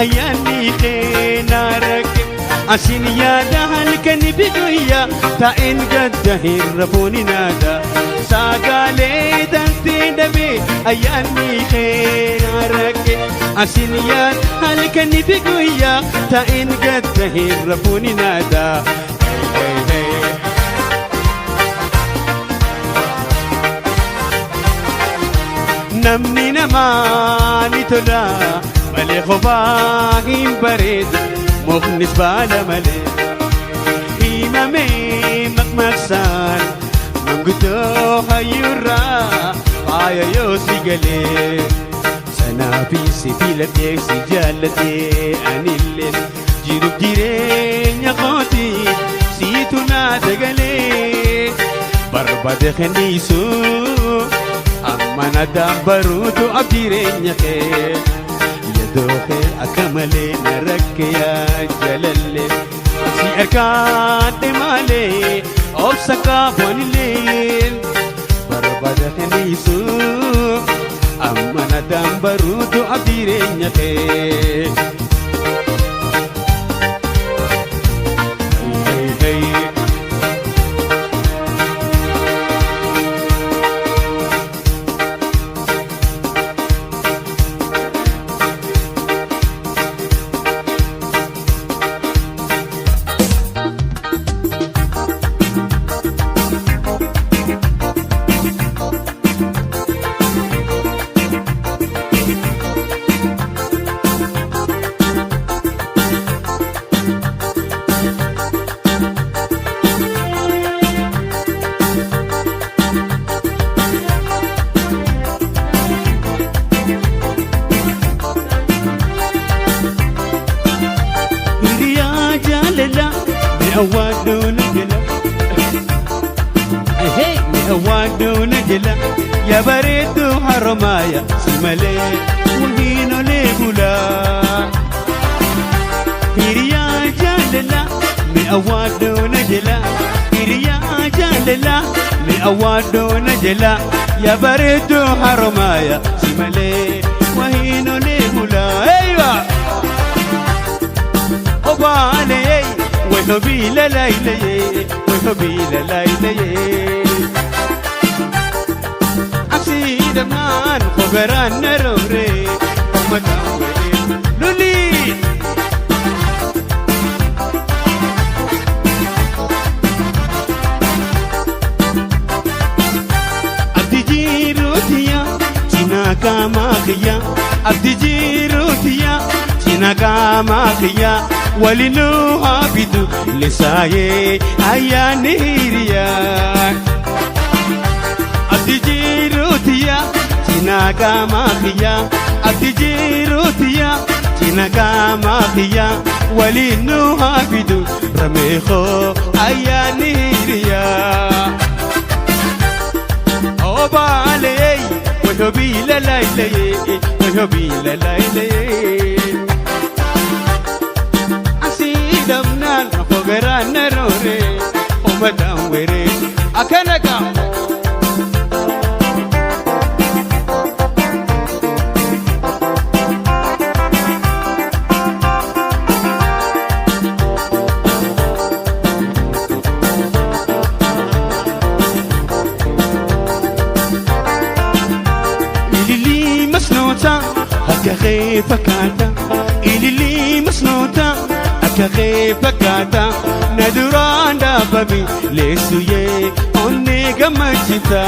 Ayyaanni kee na rakke. Asin yaada halkani fi guyyaa, taa'een gadda hin rafuun naada. Sagalee dantee dhabee, ayyaanni kee na rakke. Asin yaada halkani fi guyyaa, taa'een gadda hin rafuun naada. Hey, hey, hey. Namni namaa ni tola malee kophaa hin bareedu, muknis baala malee. Himamee maqmaqsaan manguddoo hayyuurraa faaya yoo si galee. Sanaafi si filadhee si jaallatee, anillee jiruuf jireenya kooti siitu naa dagalee. Barbaade kenniisu amma nadaan baruutu abjireenya kee. Yadoo kee akka malee na rakke yaa jalalle. Si argaadhe malee obsa qaabanillee. Barbaada kenniisu amma nadaan baruutu abjireenya kee. Hey, hey, hey. Hiriyaa jaalala mi'awwaadhoo na jala. Hey, mi'awwaadhoo na jala. Yaa bareedduu Haromaaya, si malee wahiin olee bulaa. Hiriyaa jaalala mi'awwaadhoo na jala. Hiriyaa jaalala mi'awwaadhoo na jala. Yaa bareedduu Haromaaya, si malee wahiin olee bulaa. Eeywa! Obaale, wayhobii lalailaye, wayhobii lalailaye. Asiidhamaan kogaraan naroore, uummataan wayee luli. Abdi jiruutiya cinaa qaamaa kiyya, abdi jiruutiya cinaa qaamaa kiyya, walinuu haa bitu lisaayee ayyaanni hiriyaa. Abdi jiruutiya cinaa qaamaa kiyya, abdi jiruutiya cinaa qaamaa kiyya, walinuu haa bitu rameekoo ayyaanni hiriyaa. Obaale, wayhobii lalailaye, wayhobii lalailaye. Asiidhamnaan hogaraan naroore, uummataan weree akkana gaa. Ililii masnoota akka kee fakkaata. Ililii masnoota akka kee fakkaata. Na duraan dhaabami leessuyee onnee gammachita.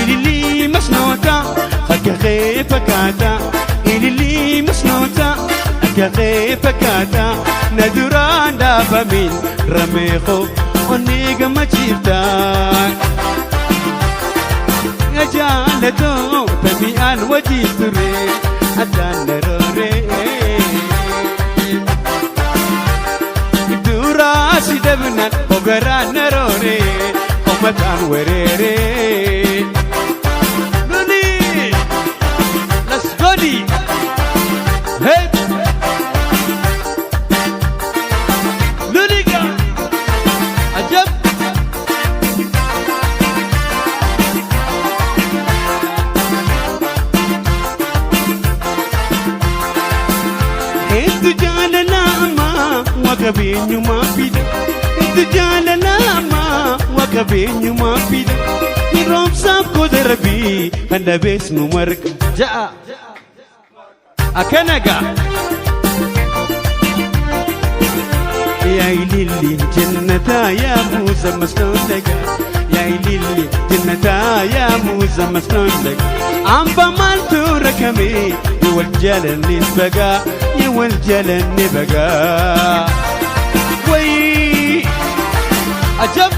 Ililii masnoota akka kee fakkaata. Ililii masnoota akka kee fakkaata. Na duraan dhaabamin rameekoo onnee gammachiifta. Jaalatoo tabi'aan wajjin ture addaan naroore. Duraa si dabnaan hogaraan naroore, uummataan wereere. Luli! Let's go di! Hey! Luli ga! Ajab! Wakabeenyumaa fida itti jaalalamaa wakabeenyumaa fida hiroomsaaf gosa rabbii kan dhabees nu marga ja'a akkana gaa. Yaa ililli jannataa yaa muuza masnoon dagaa yaa ililli jannataa yaa muuza masnoon dagaa amba maaltu rakame yoo wal jaalannis bagaa yoo wal jaalanne bagaa. Wayii ajab!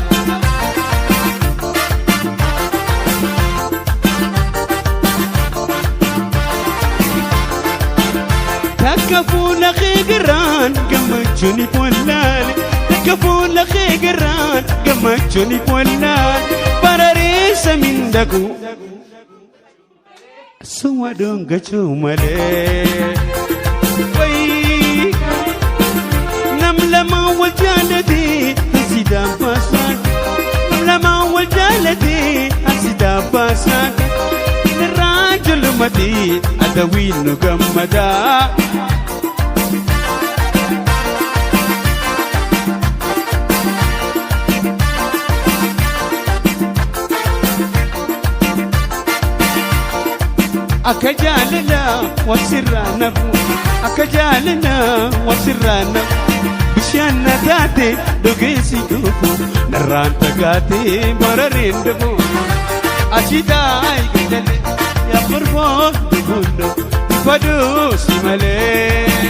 Takka fuula kee garaan gammachuun if wallaale takka fuula kee garaan gammachuun if wallaale barareessa mindaku suma dhungachuu malee. Wayii nam lama wal jaalate sidaan baasaan nam lama wal jaalate sidaan baasaan irraa julumati adawiin nu gammadaa. Akka jaalala wasirraa nafu akka jaalala wasirraa nafu bishaan na taate dhugeessi dhufu narraan fagaate barareen dhufu ashitaa eegalee yaa furfoo dhugundo faduu si malee.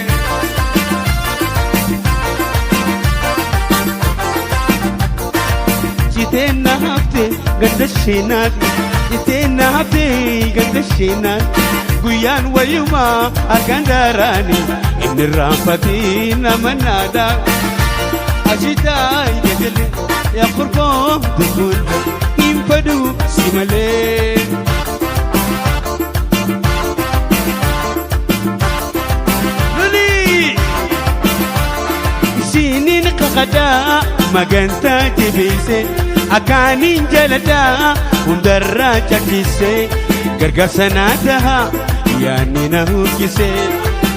Citeen na hafte ganda sheenaatti citeen na hafte ganda sheenaatti guyyaan wayyumaa harkaan daaraani inni raanfatii nama naadaa. Ashitaa eegalee yaa furfoo dhugundo hin faduu si malee. Lolii! Isiniin qaqadaa magantaa jabeesse akaaniin jaladaa hundarraa cakkise gargaarsa naa taha yaanni na huqqise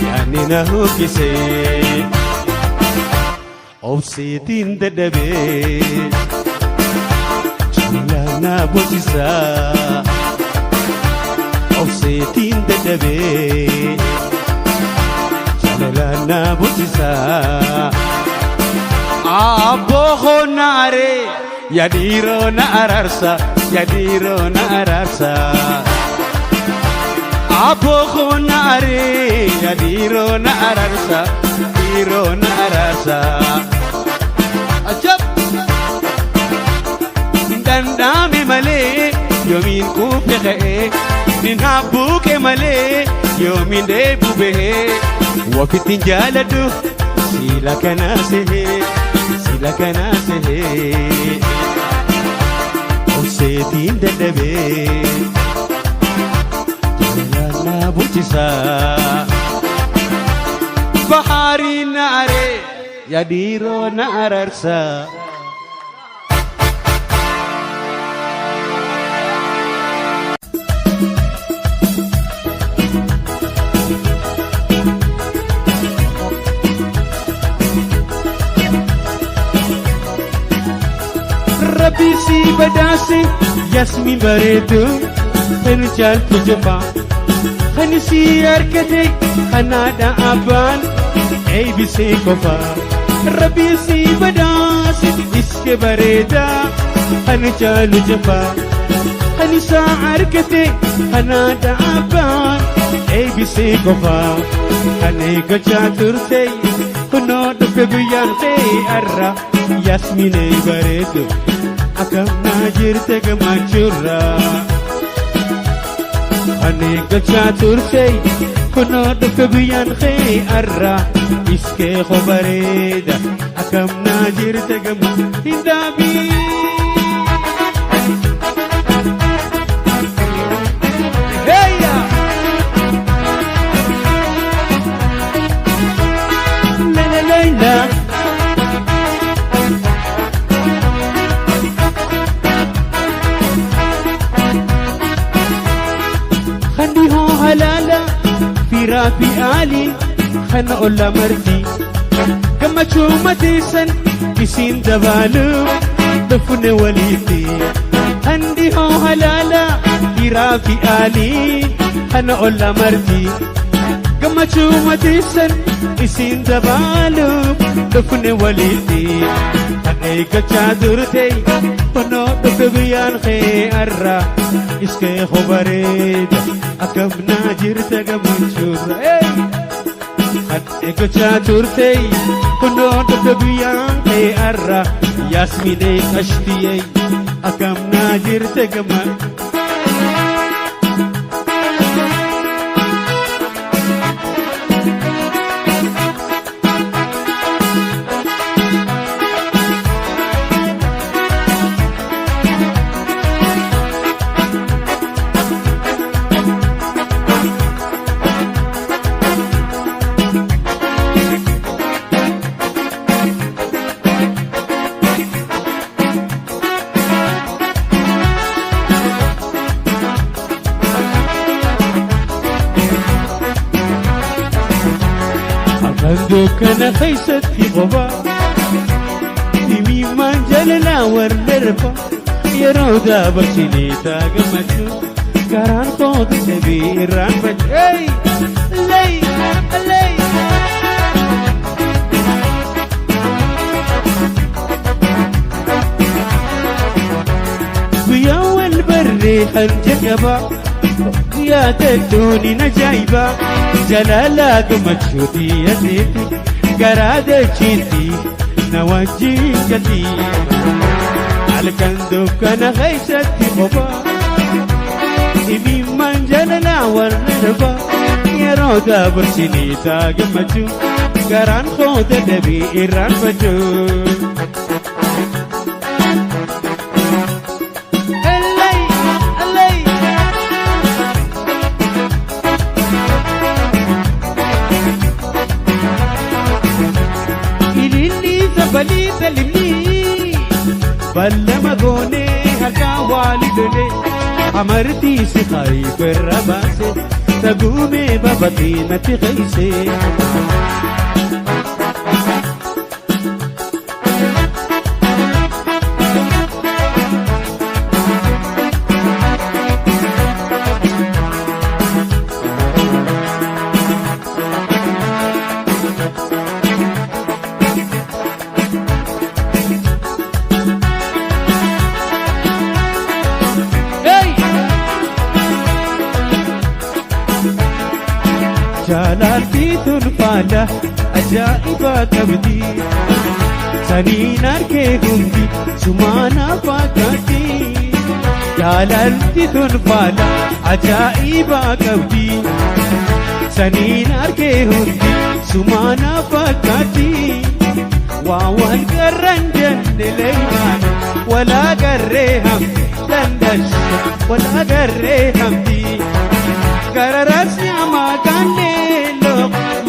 yaanni na huqqise obseetiin dadhabee jaalala na boosisaa obseetiin dadhabee jaalala na boosisaa. Abboo naare yaa dhiiroo na araarsa yaa dhiiroo na araarsa. Abboo naare yaa dhiiroo na araarsa dhiiroo na araarsa. Ajab! Danda'ame malee yoomiin kuufe ka'ee nin habbuuqe malee yoomiin deebu bahee wafittiin jaaladhu siila kanaa sehee siila kanaa sehee obseetiin dadhabee jaalala na bulchisaa bahaarii na aree yaa dhiiroo na araarsaa. Rabbi si badhaase Yasmin bareedu kan caaltu jabaa kan si argate kanaadha abbaan eeybisee qofa Rabbi si badhaase iske bareedaa kan caalu jabaa kan isaa argate kanaadha abbaan eeybisee qofa kan eeggachaa turte kunoo dhufe guyyaan ta'e har'a Yasminee bareedu akkam naa jirte gammachuurraa. Kan eeggachaa turte kunoo dhufe guyyaan kee har'a iskee koo bareeda akkam naa jirte gamma hin daabii. Heeyya! La la la la. Khandi hoo halaala firaa fi aali kana olla marti. Gammachuu mateessan isiin dabaalu dhufne walitti. Handi hoo halaala dhiiraa fi aalii kana olla marti. Gammachuu mateessan isiin dabaalu dhufne walitti. Kan eeggachaa turte kunoo dhufe guyyaan kee har'a iskee bareeda akkam naa jirta gammachuurra. Kan eeggachaa turte kunoo dhufe guyyaan kee har'a Yaasminee qashtiyee akkam naa jirta gammachuu. Halkan dukkana keessatti qofaa imimmaan jaalalaa warra rafaa yeroo dabarsinee taa gammachuu garaan kootu sabii irraanfachuu. Hey! Lay! Lay! Guyyaa wal barree kan jalqabaa guyyaa tadduuni na jaayibaa jaalala gammachuuti ateeti garaa dachiitti na wajjin galti. Halkan dukkana keessatti qofaa imimmaan jaalalaa warra darbaa yeroo dabarsinee taa gammachuu garaan koo dadhabee irraanfachuu. Allay! Allay! Ililli sabalii salimni ballama goonee harkaa waali lole amartii si kaayiferra baase taguumee babatee natti qeeyse. Hey! Jaalalli tun faala ajaa'ibaa qabdi. Saniin harkee hundi sumaana fakkaatti. Jaalalli tun faala ajaa'ibaa qabdi. Saniin harkee hundi sumaana fakkaatti. Waa wal garran jenne leeymaan walaa garree hamdi dandash walaa garree hamdi. Gararaas nyaama gaandeelo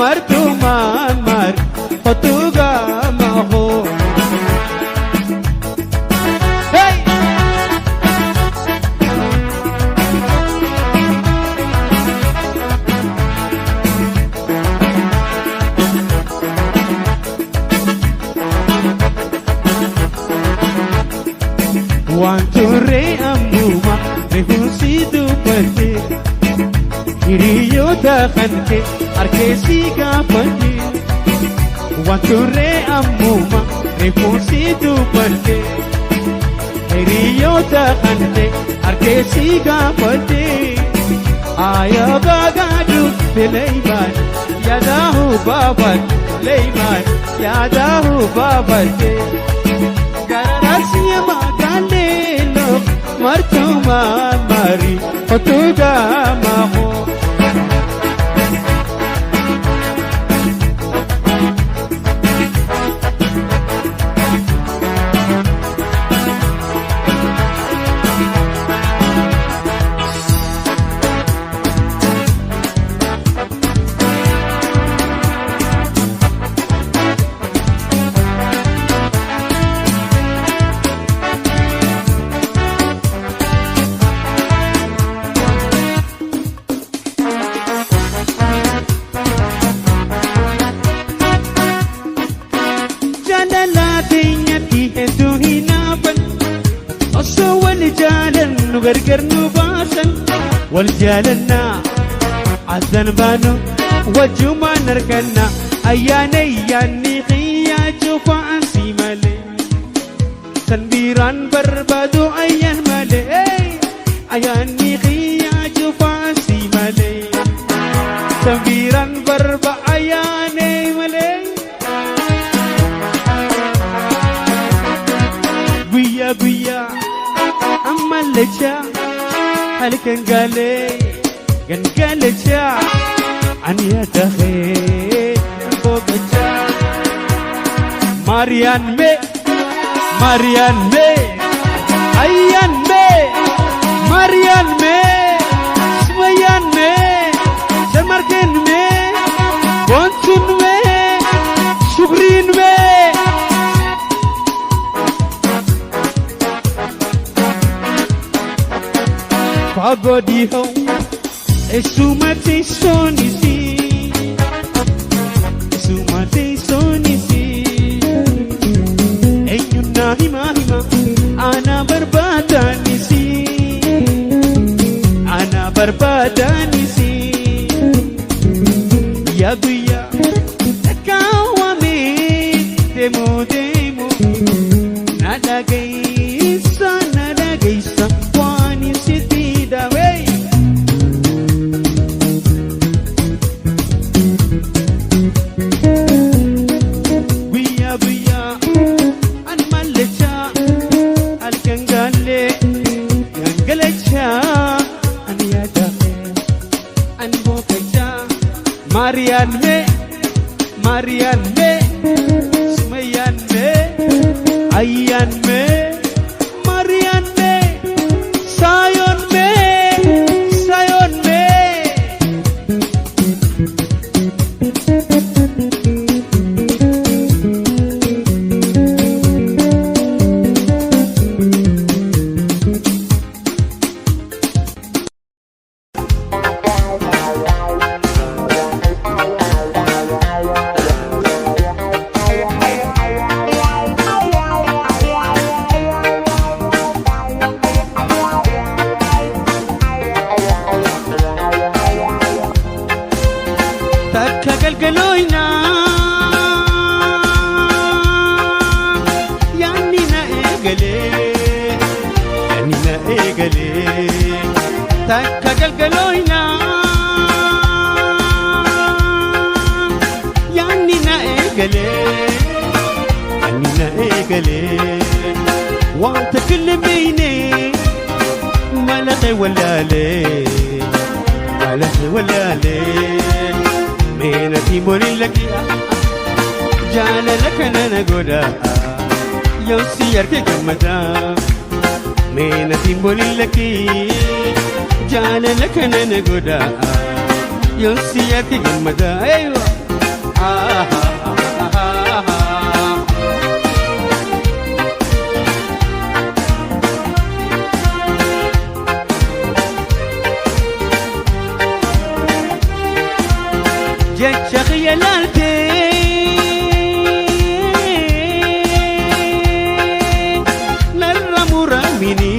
martumaan mar otugaa mahoo. Hey! Waan turre ammuma rifeensi dubbate hiriyoota kan kee harkeessi gaafate. Waan turre ammuma rifeensi dubbate hiriyoota kan kee harkeessi gaafate. Aya baagaadu fileeymaan yaadahu baafat leeymaan yaadahu baafate. Gararaasni magaalelo martuma mari otuga maho. Nu gargar nu baasan wal jaalannaa addaan baanu wajjumaan arganna ayyaana ayyaanni xiyyaa cufaan si malee san biraan barbaadu ayyaan malee ayyaanni xiyyaa cufaan si malee san biraan barba ayyaane malee guyyaa guyyaa ammallechaa halkan galee gangalachaa ani yaadahee boqochaa Maariyaan mee Maariyaan mee ayyaan mee Maariyaan mee Sumayyaan mee Shamarkeen mee Boontuun mee Shukriin mee. Fagoo dhihoo eessuma teessoon isii eessuma teessoon isii eenyuun naa hima hima ana barbaadaan isii ana barbaadaan isii yaa guyyaa takkaawwamee deemuu deemuu na dhageessa na dhageessa waan isitti dhawe. Guyyaa guyyaa an mallechaa halkan gaallee gangalachaa an yaadahee an boqochaa Maariyaan mee Maariyaan mee Sumayyaan mee Ayyaan mee Maariyaan mee Saayoon mee Saayoon mee. Takka galgalooyna yaanni na eegalee yaanni na eegalee takka galgalooyna yaanni na eegalee yaanni na eegalee wanta kilmeyne malaqe walaalee malaqe walaalee meenatii boliin lakkii jaalala kana na godha yoo si arge gammada meenatiin boliin lakkii jaalala kana na godha yoo si arge gammada aywa. Jecha kiyya laaltee narra muramini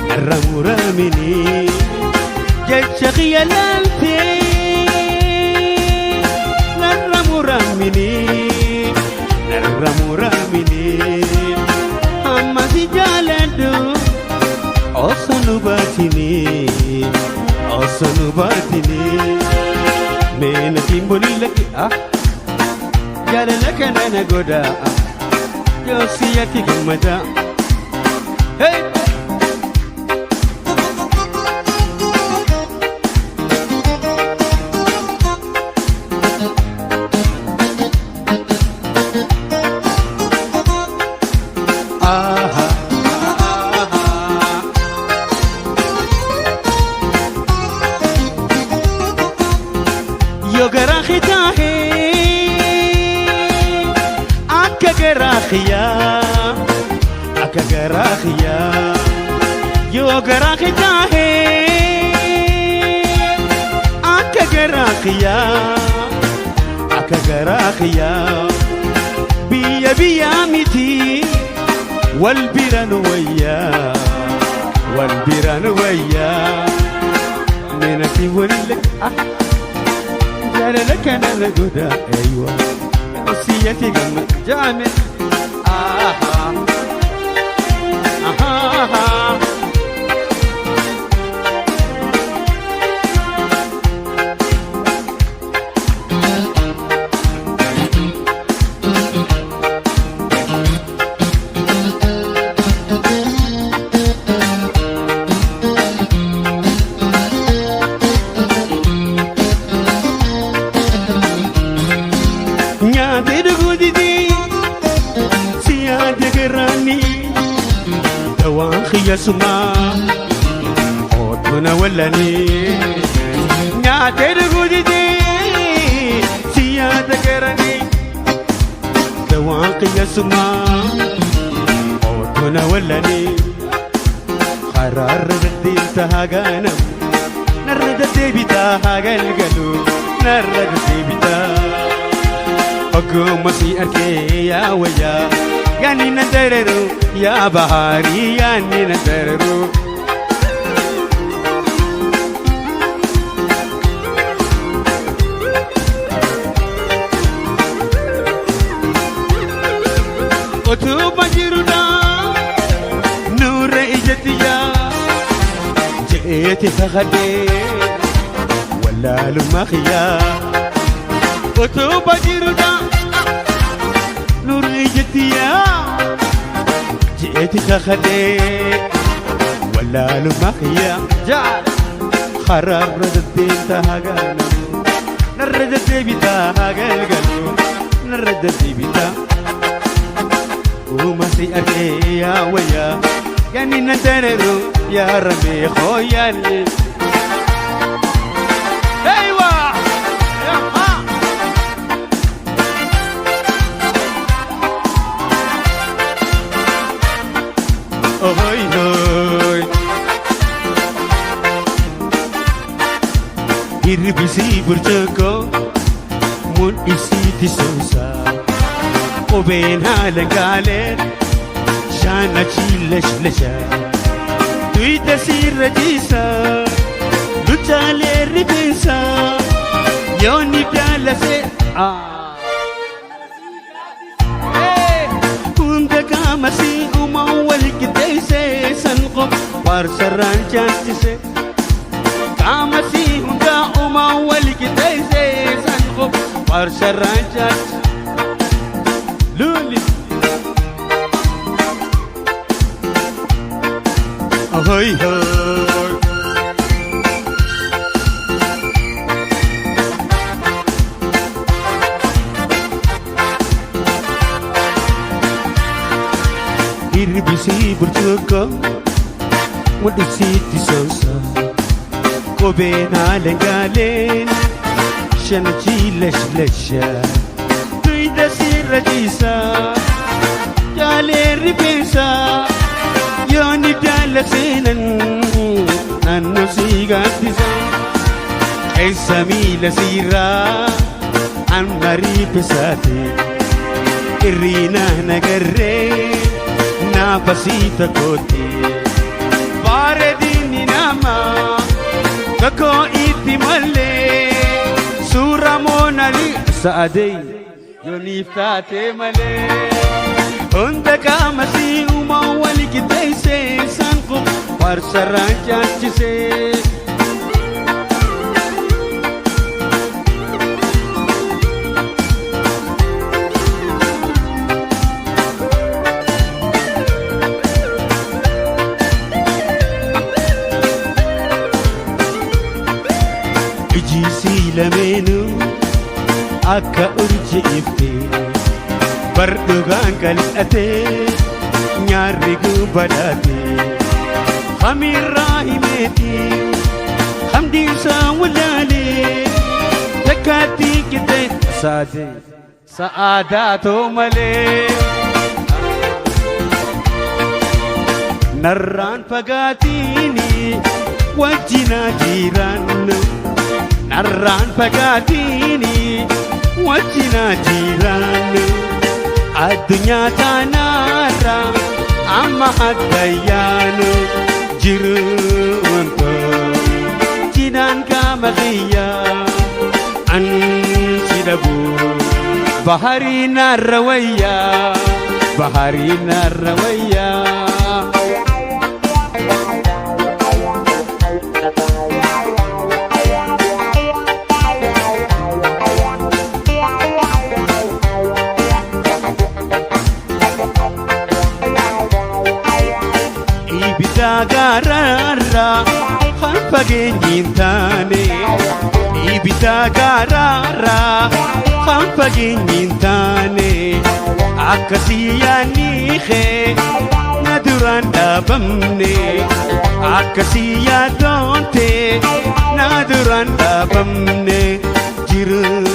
narra muramini jecha kiyya laaltee narra muramini narra muramini amma si jaaladhu osoo nu baatini osoo nu baatini meenatiin bolii lakki jaalala kana na godha yoo si yakki gammada. Hey! Aha, aha. Yoo garaa kitaahee akka garaa kiyyaa akka garaa kiyyaa yoo garaa kitaahee akka garaa kiyyaa akka garaa kiyyaa biyya biyyaa miti wal bira nu wayyaa Wal biraan wayyaa Neenati walille jaalala kanarra godha eeywa siyyatti gamma jaame ahaa ahaa. Nyaatee dhuguu didee si yaada garaanii dawaan xiyyasumaa ootuna wallanii. Nyaatee dhuguu didee si yaada garaanii dawaan xiyyasumaa ootuna wallanii. Karaarra deddeemta hagaanam narra deddeebitaa hagalgalu narra deddeebitaa. Ogummaa si arkee yaa wayyaa yaani na dareeru yaa bahaarii yaani na dareeru. Utuma jirudha nuura ijatiyyaa je'eeti kakadhee wallaalummaa kiyyaa. Utuma jirudha nuura ijatiyyaa je'eeti kakadhee wallaalummaa kiyyaa. Jaal karaarra deddeemta hagaana narra deddeebitaa hagalgalu narra deddeebitaa. Uma si arkee yaa wayyaa yaani na dareeru yaa rabbi hooyaalli. Eywa! Yaha! Ohoy hoy! Hir'isii burcuqqoo mul'isii tisoosaa qubeen haala gaaleen shaana chiilashlasha tuyda siirra jiisa luchaalee rifeensa yoonni jaalase hunda qaamasii uumaa wal qixxeessee san qof waarsarraan chaachise qaamasii hunda uumaa wal qixxeessee san qof waarsarraan chaachise. Luli. Ahoy hoy. Hirbisii burcuqqoo mul'isiitti soosa qubeen haala gaaleen shanachii lashlasha tuyda sirra ciisa jaalee rifeensa yooni jaala seenan naannoo sii gaaddisa keessa miila siirraa amma riifisaate irriina nagarree naafa sii tokkootti bareedinni namaa tokko itti malee suura moonali sa'adee yooniif taate malee hunda qaama sii uumaa wal qixxeessee san kun farsarraan chaachisee. Iji sii lameenuu akka urji ifte bar dhugaan qal'atee nyaarri gubbadhaate hamirraa himeeti hamdi isaa walaalee takkaatti qixxe saate sa'aadaa too malee. Narraan fagaatiini wajjinaa jiraannu narraan fagaatiini wajjinaa jiraannu addunyaa taanaarra amma haddayyaanu. Jiruun cinaan qaama kiyyaa an si dhabu baharii narra wayyaa, baharii narra wayyaa. Ibidda gaararraa kan fageenyi hin taane, ibidda gaararraa kan fageenyi hin taane, akkasii yaadni kee na duraan dhaabamne, akkasii yaadoonte na duraan dhaabamne. Jiruun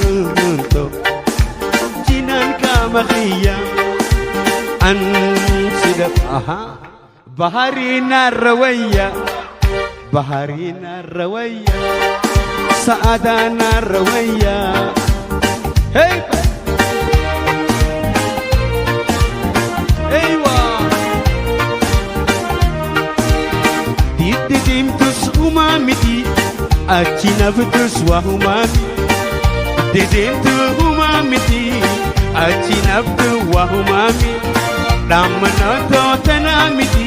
cinaan qaama kiyyaa an si dhabu baharii narra wayya, baharii narra wayya, sa'aadaa narra wayya. Hey! Eywa! Diddi deemtus uumaa miti, achi naftus waa humaa miti. Dedeemtu uumaa miti, achi naftu waa humaa miti. Dhaammanoo tanaa miti,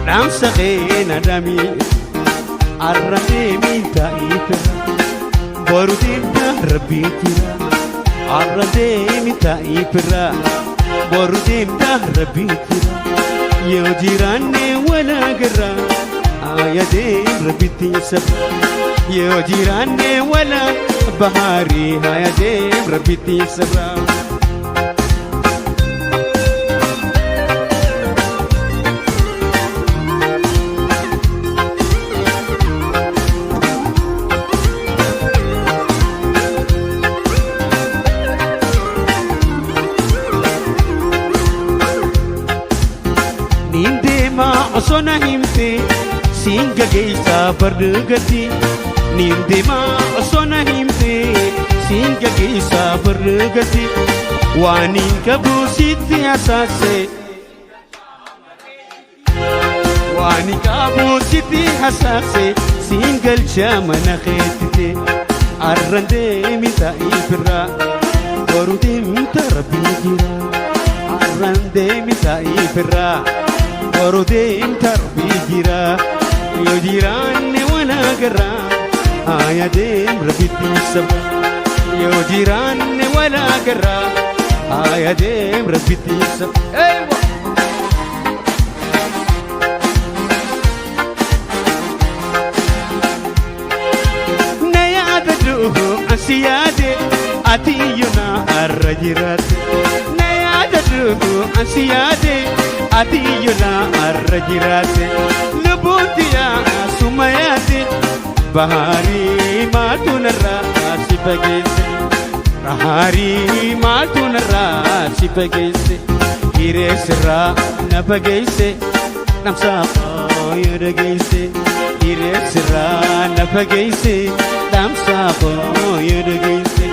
dhaamsa keena dhami. Arra deemii taa'ii fira, boru deemta rabbii jira. Arra deemii taa'ii fira, boru deemta rabbii jira. Yoo jiraanne wal agarra, aya deem rabbitti sabra. Yoo jiraanne wal baharii, aya deem rabbitti sabra. Niin deemaa osoo na himte, siin gageessaa bargatti. Niin deemaa osoo na himte, siin gageessaa bargatti. Waan hin qabu sitti hasaase. Waan hin qabu sitti hasaase, siin galcha mana keettite. Arran deemi taa'ii firraa, boru deemta rabbii jira. Arran deemi taa'ii firraa, boru deemta rabbii jira. Yoo jiraanne wal agarraa, aya deem rabbitti sabra. Yoo jiraanne wal agarraa, aya deem rabbitti sabra. Eywa! Na yaadadhu asi yaade, ati iyyuu na arra jiraate. Na yaadadhu asi yaade, ati iyyuu na arra jiraate. Lubbuutti yaa suma yaade, baharii maaltu narraa si fageesse? Baharii maaltu narraa si fageesse? Hireessirraa na fageesse, dhamsaa koo dhageesse. Hireessirraa na fageesse, dhamsaa koo dhageesse.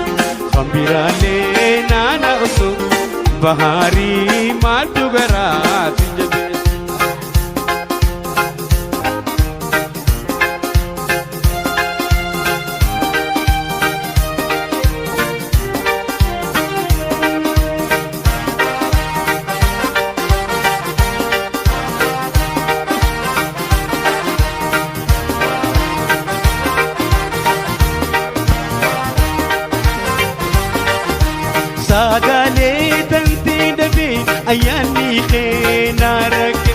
Hambiraalee naana osoo, baharii maaltu garaa si jabeesse? Sagalee tantee dhabee ayyaanni kee na rakke.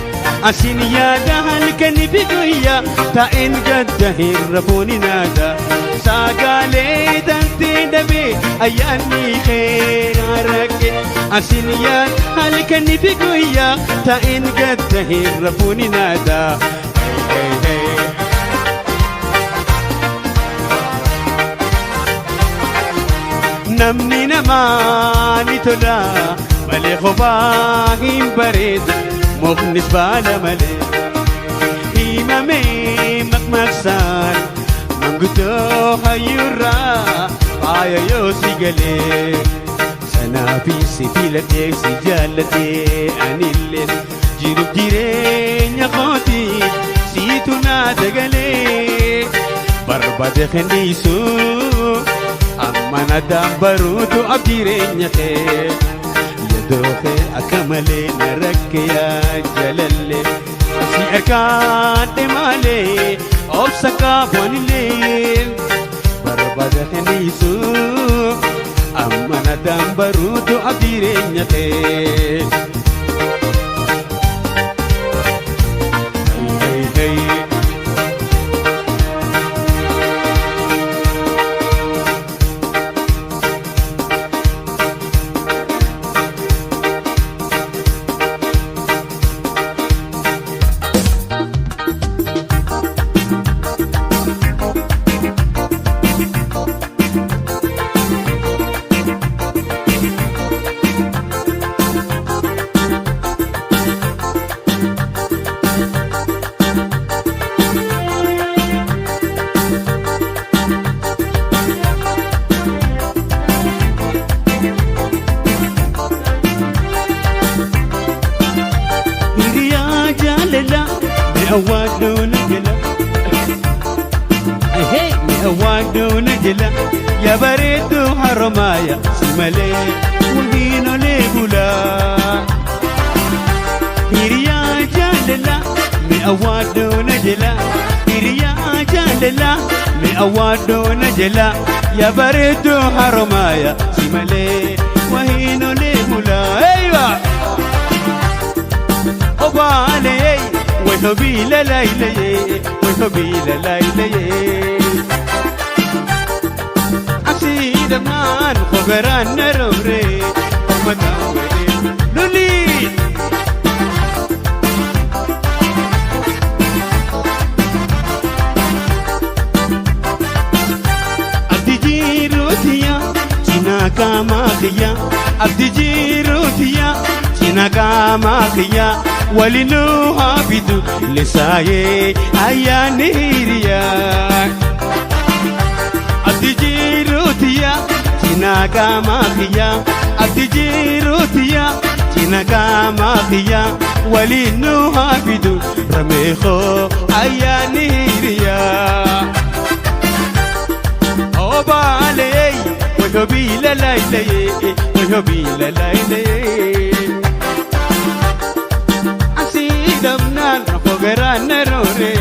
Asin yaada halkanii fi guyyaa, taa'een gadda hin rafuun naada. Sagalee tantee dhabee ayyaanni kee na rakke. Asin yaada halkanii fi guyyaa, taa'een gadda hin rafuun naada. Hey, hey, hey. Namni namaa ni tola malee kophaa hin bareedu, muknis baala malee. Himamee maqmaqsaan manguddoo hayyuurraa faaya yoo si galee. Sanaafi si filadhee si jaalladhee anillee jiruuf jireenya kooti si Siitu naa dagalee barbaade kenniisu amma nadaan baruutu abdiireenya kee yadoo kee akka malee na rakke yaa jalalle si harkaadhe malee obsa qaabanillee barbaade kenniisu amma nadaan baruutu abdiireenya kee. Hey, hey, hey. Hiriyaa jaalala mi'awaaduu na jala. Ehee mi'awaaduu na jala. Yaa bareedduu haromaaya si malee wahiin olee bulaa. Hiriyaa jaalala mi'awaaduu na jala. Hiriyaa jaalala mi'awaaduu na jala. Yaa bareedduu haromaaya si malee wahiin olee bulaa. Eeywa! Obaale wahobila lailaye wahobila lailaye asidaman khoberan narore omatawele luli. Abdi jiruutiya cinaa qaamaa kiyya abdi jiruutiya cinaa qaamaa kiyya walinuu haabidu lisaayee ayyaanni hiriya. Abdi jiruutiya cinaa qaamaa kiyya abdi jiruutiya cinaa qaamaa kiyya walinuu haabidu rameekoo ayyaanni hiriya. Obaale wahobila lailaye wahobila lailaye asidamnaan fogaraan naroore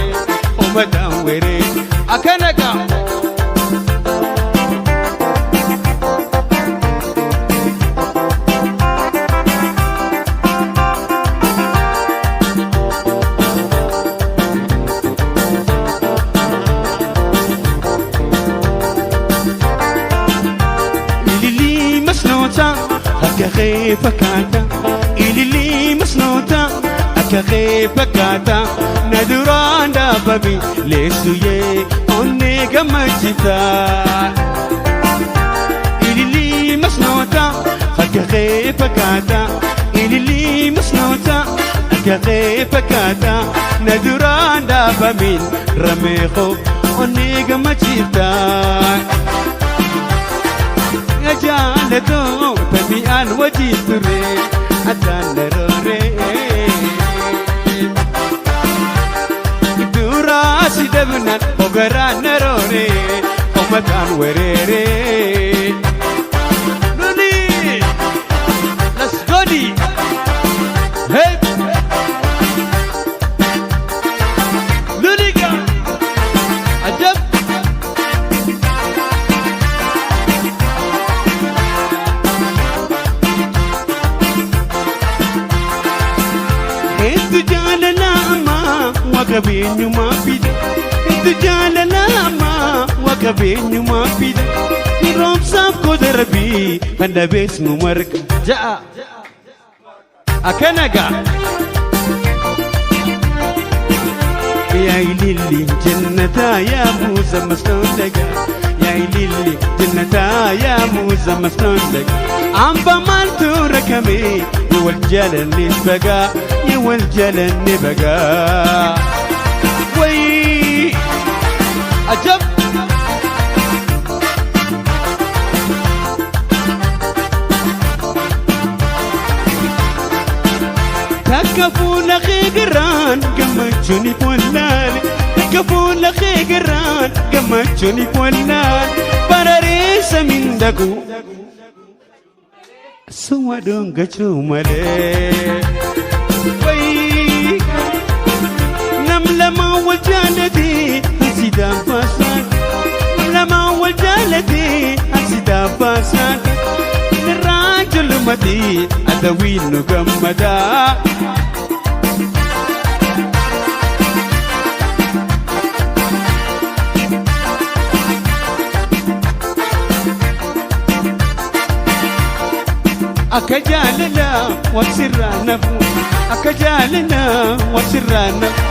umataan were akkana gaa. Ililii masnoota akka kee fakkaata ililii masnoota akka kee fakkaata na duraan dhaabami leessuyyee onnee gammachita. Ililii masnoota akka kee fakkaata ililii masnoota akka kee fakkaata na duraan dhaabamin rameekoo onnee gammachiifta. Jaalatoo tabi'aan wajjin ture addaan daroore. Duraa si dabnaan hogaraan naroore uummataan wereere. Luli! Let's go di! Hey! Luli ga! Ajab! Hedduu jaalala ammaa waaqa beenyumaa fida. Hedduu jaalala ammaa waaqa beenyumaa fida. Roobsaaf gosa rabbii kan dhabees nu marga. Ja'a. Akkana gaa. Yaa ililli jannataa yaa muuza masnoon dagaa. Yaa ililli jannataa yaa muuza masnoon dagaa. Amba maaltu rakame yoo wal jaalanne bagaa yoo wal jaalanne bagaa. Wayii ajab! Takka fuula kee garaan gammachuun wallaale. Eega fuula kee garraan gammachuun ifwallaan bararee samiin dhaqu. Suma dhungachuu malee. Wayii nam lama wal jaallatee asi dabbaasan. Nam lama wal jaallatee asi dabbaasan. Irraa julumati adawiin nu gammadaa. Akka jaalala wasirraa nafu, akka jaalala wasirraa nafu,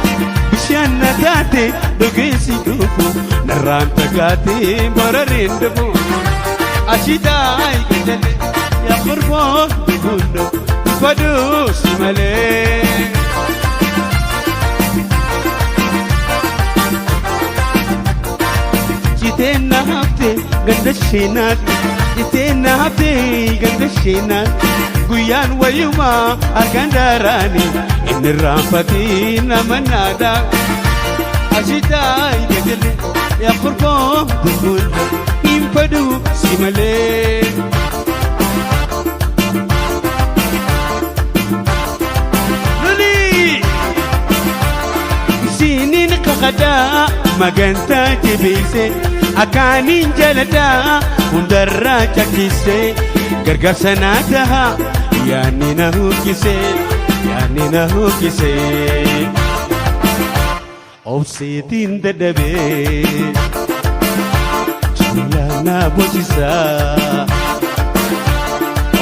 bishaan na taate dhugeessi dhufu, narraan fagaate barareen dhufu. Ashitaa gajale yaa qurboo dugundo faduu si malee. Citeen na hafte ganda sheenaatti, citeen na hafte ganda sheenaatti, guyyaan wayyumaa harkaan daaraani inni raanfatii nama naadaa. Ashitaa gajale yaa qurboo dugundo hin faduu si malee. Lolii! Isiniin kakadaa magantaa jabeesse, akaaniin jaladhaa hundarraa cakkise, gargaarsa naa taha yaanni na huqqise, yaanni na huqqise. Obseetiin dadhabee jaalala na boosisaa.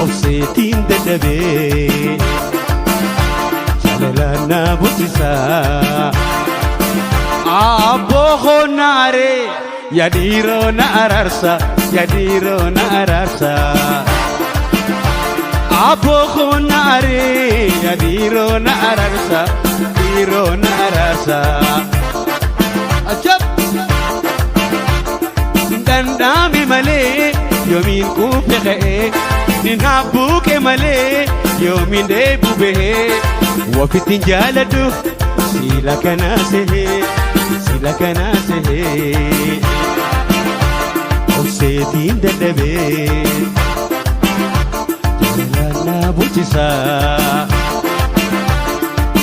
Obseetiin dadhabee jaalala na boosisaa. Abboo naaree yaa dhiiroo na araarsa, yaa dhiiroo na araarsa. Abboo naaree yaa dhiiroo na araarsa, dhiiroo na araarsa. Ajab! Danda'ame malee yoomiin quufe ka'ee, nin habbuuqe malee yoomiin deebu bahee, wafittiin jaaladhu siila kanaa sehee, siila kanaa sehee. Obseetiin dadhabee jaalala na bulchisaa.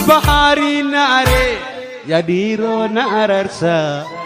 Bahaarii na aree yaa dhiiroo na araarsaa.